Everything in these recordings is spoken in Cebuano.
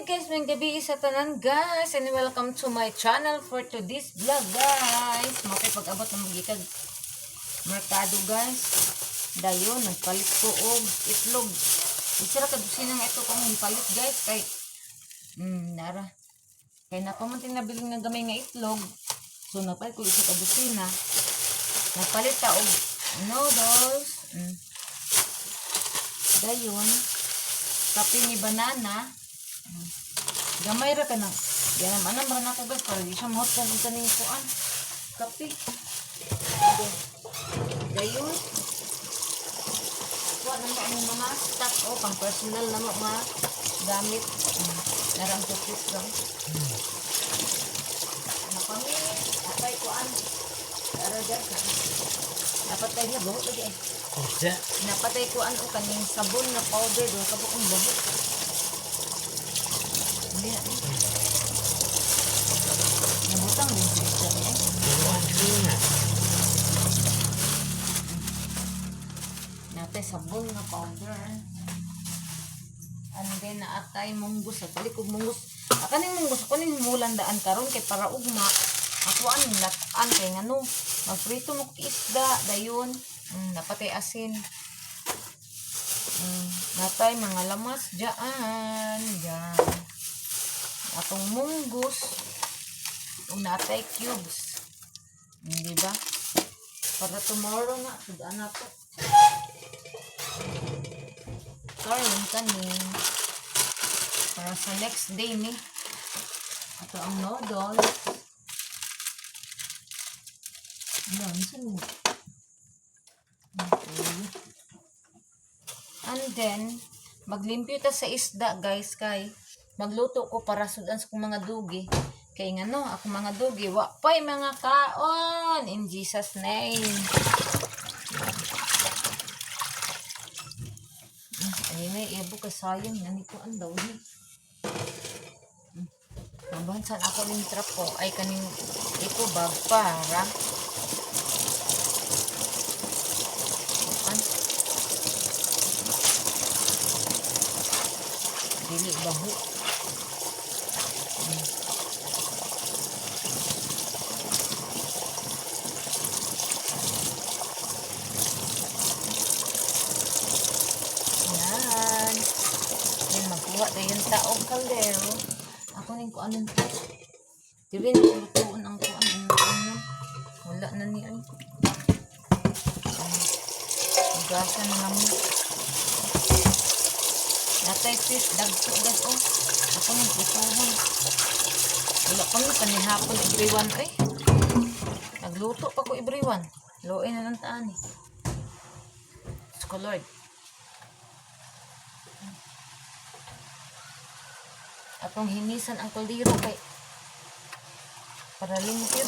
Hi guys, may gabi sa tanan guys, and welcome to my channel for today's vlog, guys. Makipag-abot ng magikag merkado, guys. Dayon, nagpalit ko og itlog. Isa ra ka dosina nga ito kong palit, guys, kay nara. Kay napa man ting nabiling nga gamay nga itlog. So nagpalit ko isa ka dosina. Nagpalit ta og noodles. Dayon, kape ni banana. Gamay ra ka nang. Yan naman anam ra nako, guys, para di siya mahot og kaning kuan. Kape. Okay. Dayon. Kuha na mo ang mga stock o pang personal na mo mga gamit. Narang toothpaste lang. Napami, apay kuan. Ara guys, ha. Dapat tayo na buhok lagi eh. Unsa? Napatay kuan o kaning sabon na powder doon ka buong buhok. Hindi na eh. Nabutang din sa isda niya eh. Nga. Natay sabon na powder. And then naatay munggus at balik og munggus. Kaning munggus ako ning mulan daan karon kay para ugma. Ako aning latan kay ngano magprito mo kog isda dayon. Napatay asin. Natay mga lamas dyan. Dyan. Atong munggus. Ug natay cubes. Di ba? Para tomorrow na, sudaan na to. Karon kani. Para sa next day ni. Ato ang noodles. Ano, ano mo? Okay. And then, maglimpyo ta sa isda, guys, kay magluto ko para sudan sa kong mga dugi. Kay ngano, akong mga dugi, wa pa'y mga kaon in Jesus' name. Ayun na, ibo kay sayang nani ko ang daw ni. Mabansan ako ning trapo ay kaning iko bag para an dili baho. Yan. Then magkuha tayo taong kaldero. Ako ning kuan ng Dili na lutuon ang kuan ano, ano. Wala na ni ay. Hugasan na lang ni. Natay fish dagko guys oh. Ako ning prituhon. Wala pa mi panihapon everyone ay. Nagluto pa ko everyone. Luoy na lang taan eh. Diyos ko Lord. Atong hinisan ang kaldero kay para limpyo.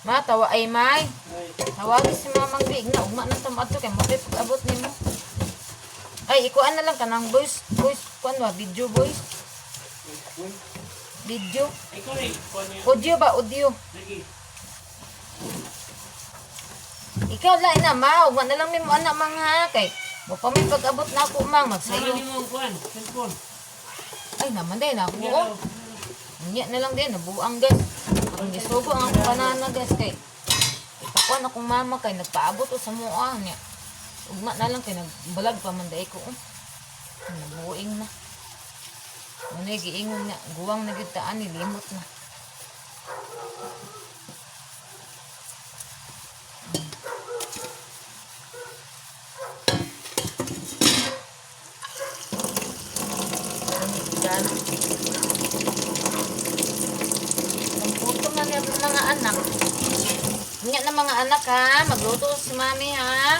Ma, tawa ay may. Tawagi si Mamang Big na ugma nang tumadto kay mo pag-abot nimo. Ay, ikuan na lang kanang voice, voice kuan ba, video voice. Video. Ikaw rin, kuan niya. Audio ba, audio. Lagi. Ikaw lang na ma, ugma na lang nimo anak mga kay mo pa may pag-abot na ako mang Sama magsayo. nimo ang kuan, cellphone. Ay naman din ako. Unya Oh. daw. Unya na lang din, nabuang guys. Ang gisugo ang akong banana guys kay ipakuan akong mama kay nagpaabot o sa mua niya. Ugma na lang kay nagbalag pa man dai ko. Oh. Nabuing na. Ano giingon nga guwang na gyud taan ni limot na. Ano, Magluto na niya ang mga anak. Ingat na mga anak ha. Magluto si mami ha.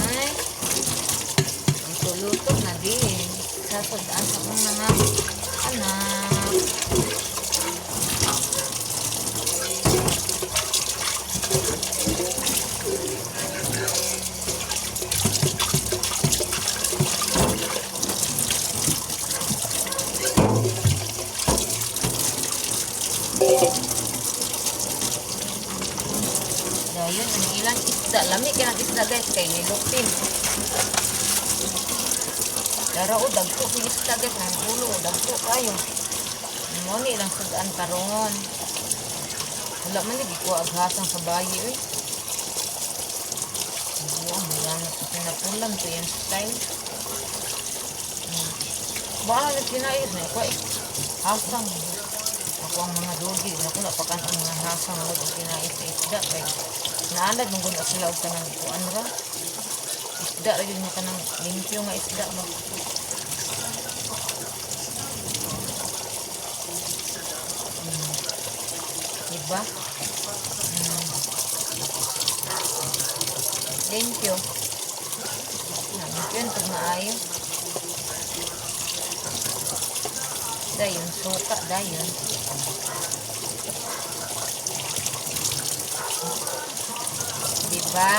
Ay. Luto-luto na din. Sasodaan sa kong mga anak. Isda, lami kay ang isda guys kay nilupin. Pero o dagko kay isda guys, ang ulo o dagko kayo. Mo ni ilang sudan karon. Wala man lagi ko aghasang sa bayi oy. Buang wala na pinapulan to yan style. Baka na kinais na ko eh. Hasang. Ako ang mga dugi, naku napakan ang mga hasang og kinais sa isda kay naanad mong guna sila og kanang kuan ra. Isda ra gyud nga kanang limpyo nga isda ba. Diba? Limpyo. Limpyo pag maayo. Dayon, suka, dayon. Diba?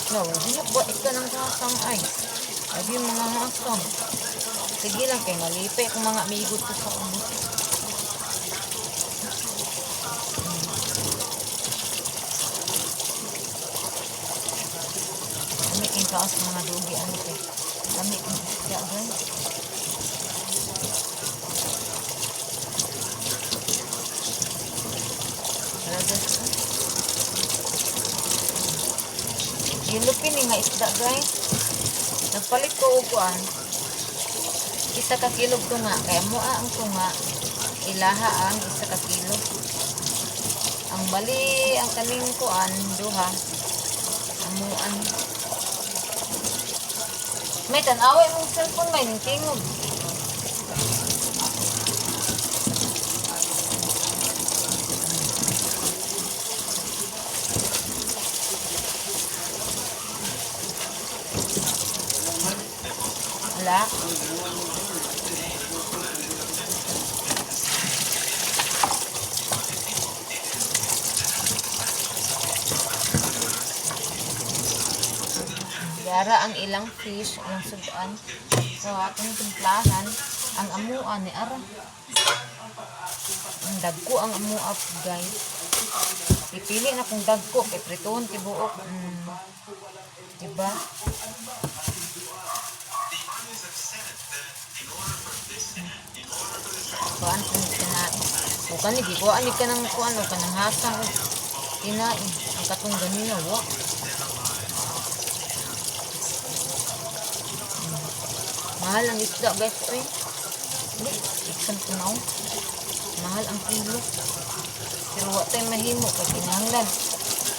No, hinukbo ito ng hasang ay. Abi yung mga hasang. Sige lang, kay malipay kung mga amigo to sa ubos. Kami king kaos mga dugi ano kay. Kami king isda guys. Tara guys. Gilupin ni nga isda guys. Nagpalit ko og kuan. 1 ka kilo tunga kaya mua ang tunga. Ilaha ang 1 ka kilo. Ang bali ang kaning kuan duha. Amuan. May tan-awa imong cellphone may ning tingog. Wala. Yara ang ilang fish, ang sudan. So, atong timplahan, ang amua ni Ara. Ang dagko ang amua, guys. Ipili na kung dagko, kay prituhon tibuok. Diba? Kuan kung kinain. O kani gikuan ni kanang kuan o kanang hasang o kinain. Ang katong ganina wa. Mahal ang isda guys oy. Hindi, iksan ko na oh. Mahal ang kilo. Pero wa tay mahimo kay kinahanglan.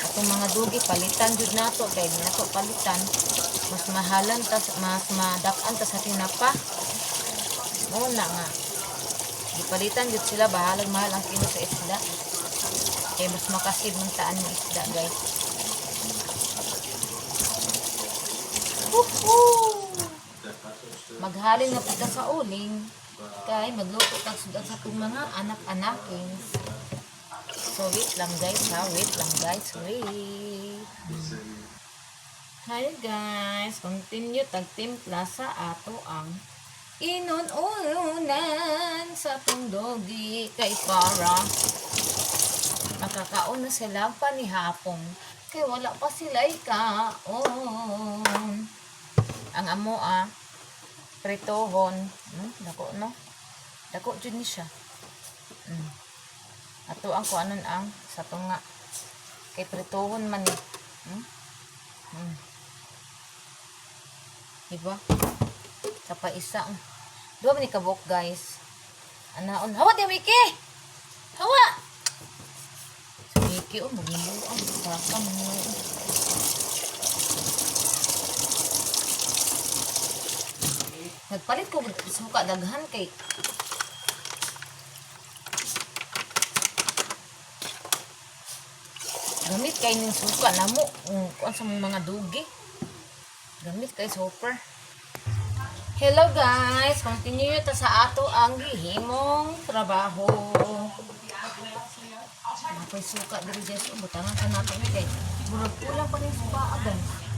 Atong mga dugi palitan jud nato kay di nato palitan. Mas mahalan tas mas madak-an tas sa tinapa. Mao na nga. Gipalitan jud sila bahalag mahal ang kilo sa isda. Kay mas makasib man taan ng isda guys. Woohoo! Maghalin nga pud ka sa uling kay magluto kag sudan sa atong mga anak-anakin. So wait lang guys ha, wait lang guys, wait. Hi guys, continue tagtimpla sa ato ang inon-unan sa atong dogi kay para makakaon na sila panihapon kay wala pa sila kaon. Ang amo ah, pritohon. Dako no. Dako jud ni siya. Ato ang kuanon ang sa tunga. Kay pritohon man ni. Diba? Sa paisa. Duha man ni kabuk guys. Anaon. Hawa di Miki. Hawa. Si Miki oh magmuang saka mo. Nagpalit ko suka daghan kay gamit kay ning suka namo kuan sa mga dugi. Gamit kay super. Hello guys, continue ta sa ato ang gihimong trabaho. Ako'y suka diri guys, oh, butangan ka nato ni kay murag kulang pa ning suka ah, guys.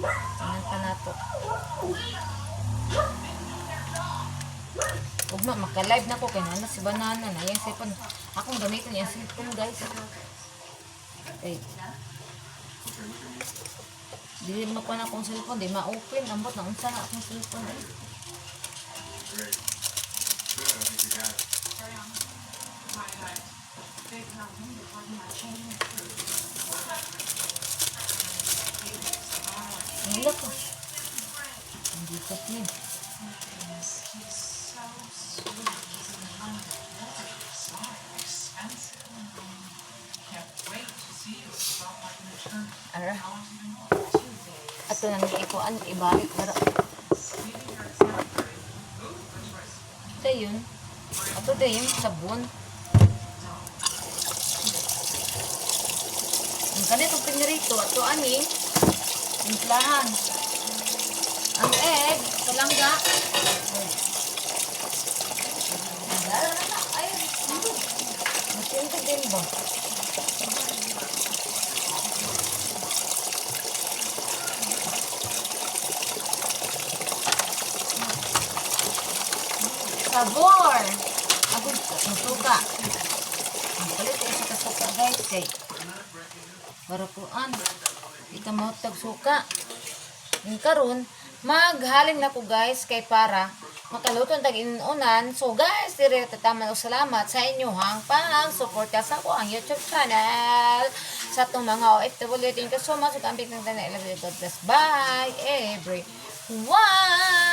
Butangan pa nato. Ugma maka-live na ko kay naa na si banana na yang cellphone. Akong gamitin yung cellphone, guys. Kay dili makuha na akong cellphone, di ma-open ambot na unsa na akong cellphone eh. Ang ko. Hindi ko ni. Ara. Ato nang ikuan ibalik para. Dayon. Ato dayon sabon. Ang kanitong pinirito ato ani timplahan. Ang egg, palangga. Ay, hindi. Matindi din ba? Sabor! Ako, ang suka. Ang palit ko sa kasuka, guys, kay para kuan. Ika mahutag suka. Yung karon, maghaling na ko, guys, kay para makaluto ang tag-inunan. So guys, dire tataman og salamat sa inyong pang-suporta sa ako ang YouTube channel. Sa atong mga OFW, thank you so much. Ug ambit ng tanan, I love you. God bless. Bye, everyone!